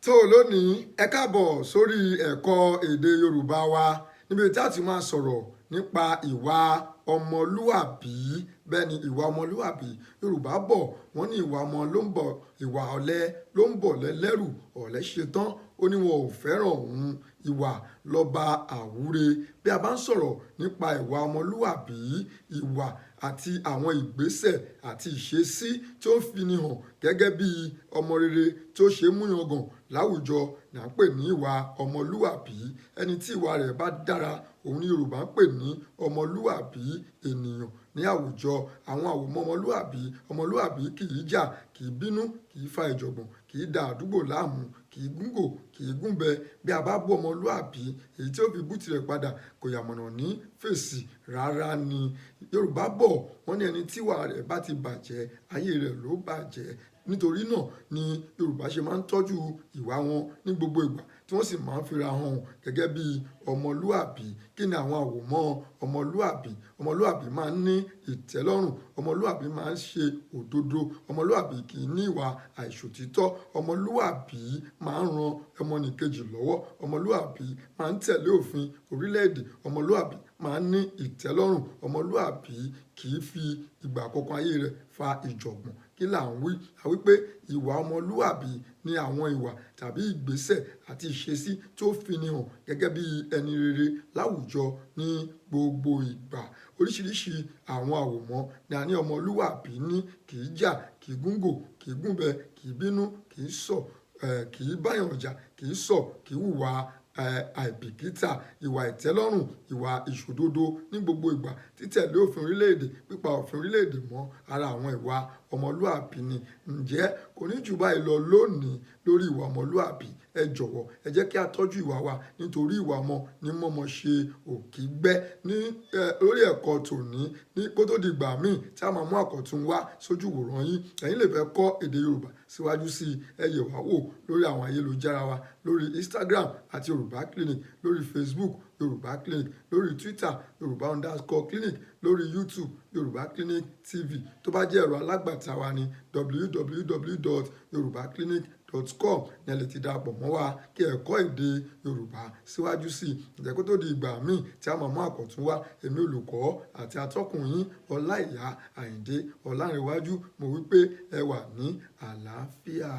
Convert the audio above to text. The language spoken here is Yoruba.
Tó lónìí, ẹ káàbọ̀ sórí ẹ̀kọ́ èdè Yorùbá wa níbi tí a ti máa sọ̀rọ̀ nípa ìwà ọmọlúàbí. Bẹ́ẹ̀ ni, ìwà ọmọlúàbí. Yorùbá bọ̀, wọ́n ní ìwà ọmọ ló ń bọ̀, ìwà ọ̀lẹ ló ń bọ̀ lẹ́lẹ́rù. Ọ̀lẹ ṣetán, ó ní wọn ò fẹ́ràn òun. Ìwà lọ́ba àwúre. Bí a bá ń sọ̀rọ̀ nípa ìwà ọmọlúàbí, ìwà àti àwọn ìgbésẹ̀ àti ìṣesí tí ó ń fini hàn gẹ́gẹ́ bí ọmọ rere tí ó ṣe é múyangàn láwùjọ ni à ń pè ní ìwà ọmọlúàbí. Ẹni tí ìwà rẹ̀ bá dára, òun ni Yorùbá ń pè ní ọmọlúàbí ènìyàn ní àwùjọ. Àwọn àwòmọ́ ọmọlúàbí: ọmọlúàbí kì í jà, kì í bínú, kì í fa ìjọ̀gbọ̀n, kì í da àdúgbò láàmú, kì í gúngò, kì í gúnbẹ. Bí a bá bú ọmọlúàbí, èyí tí ó fi bú tirẹ̀ padà kò yàmọ̀nà ní fèsì rárá ni. Yorùbá bọ̀, wọ́n ní ẹni tí ìwà rẹ̀ bá ti bàjẹ́, ayé rẹ̀ ló bàjẹ́. Nítorí náà ni Yorùbá ṣe máa ń tọ́jú ìwà wọn ní gbogbo ìgbà, tí wọ́n sì máa ń fira hàn gẹ́gẹ́ bí ọmọlúàbí. Kí ni àwọn àwòmọ́ ọmọlúàbí? Ọmọlúàbí máa ń ní ìtẹ́lọ́rùn. Ọmọlúàbí máa ń ṣe òdodo. Ọmọlúàbí kì í ní ìwà àìṣòtítọ́. Ọmọlúàbí máa ń ran ọmọnìkejì lọ́wọ́. Ọmọlúàbí máa ń tẹ̀lé òfin orílẹ̀-èdè. Ọmọlúàbí máa ń ní ìtẹ́lọ́rùn. Ọmọlúàbí kì í fi ìgbà kankan ayé rẹ̀ fa ìjọ̀gbọ̀n. Kí là ń wí? A wí pé ìwà ọmọlúàbí ní àwọn ìwà tàbí ìgbésẹ̀ àti ìṣesí tó fini hàn gẹ́gẹ́ bí ẹni rere láwùjọ ní gbogbo ìgbà. Oríṣiríṣi àwọn àwòmọ́ ni a ní ọmọlúàbí ní: kì í jà, kì í gúngò, kì í gúnbẹ, kì í bínú, kì í sọ, kì í báyàn jà, kì í sọ, kì í hùwà àìbìkítà, ìwà ìtẹ́lọ́rùn, ìwà ìṣòdodo ní gbogbo ìgbà, títẹ̀lé òfin orílẹ̀-èdè, pípa òfin orílẹ̀-èdè mọ́, ara àwọn ìwà ọmọlúàbí ni. Ǹjẹ́ kò ní jù báyìí lọ lónìí lórí ìwà ọmọlúàbí? Ẹ jọ̀wọ́, ẹ jẹ́ kí a tọ́jú ìwà wa, nítorí ìwà ọmọ ní mọ́mọ ṣe òkígbẹ́ ní lórí ẹ̀kọ́ tòní. Ní kó tó di ìgbà míì tí a máa mú àkọ́tún wá sójú ìwòran yín, ẹ̀yin lè fẹ́ kọ́ èdè Yorùbá síwájú sí i, ẹ yẹ̀ wá wò lórí àwọn ayélujára wa: lórí Instagram @YorùbáClinic, lórí Facebook Yorùbá Clinic, lórí Twitter Yorùbá_clinic, lórí YouTube Yorùbá Clinic TV. Tó bá jẹ́ ẹ̀rọ alágbàtà wa ní www.yorubaclinic.com ní ẹ lè ti darapọ̀ mọ́ wa kí ẹ kọ́ èdè Yorùbá síwájú sí i. Ǹjẹ́ kó tó di ìgbà míì tí a máa mú àkọ́tún wá, èmi olùkọ́ àti atọ́kùn yín, Ọláìyá Àyìndé Ọlárẹ̀wájú, mo wí pé ẹ wà ní àlàáfíà.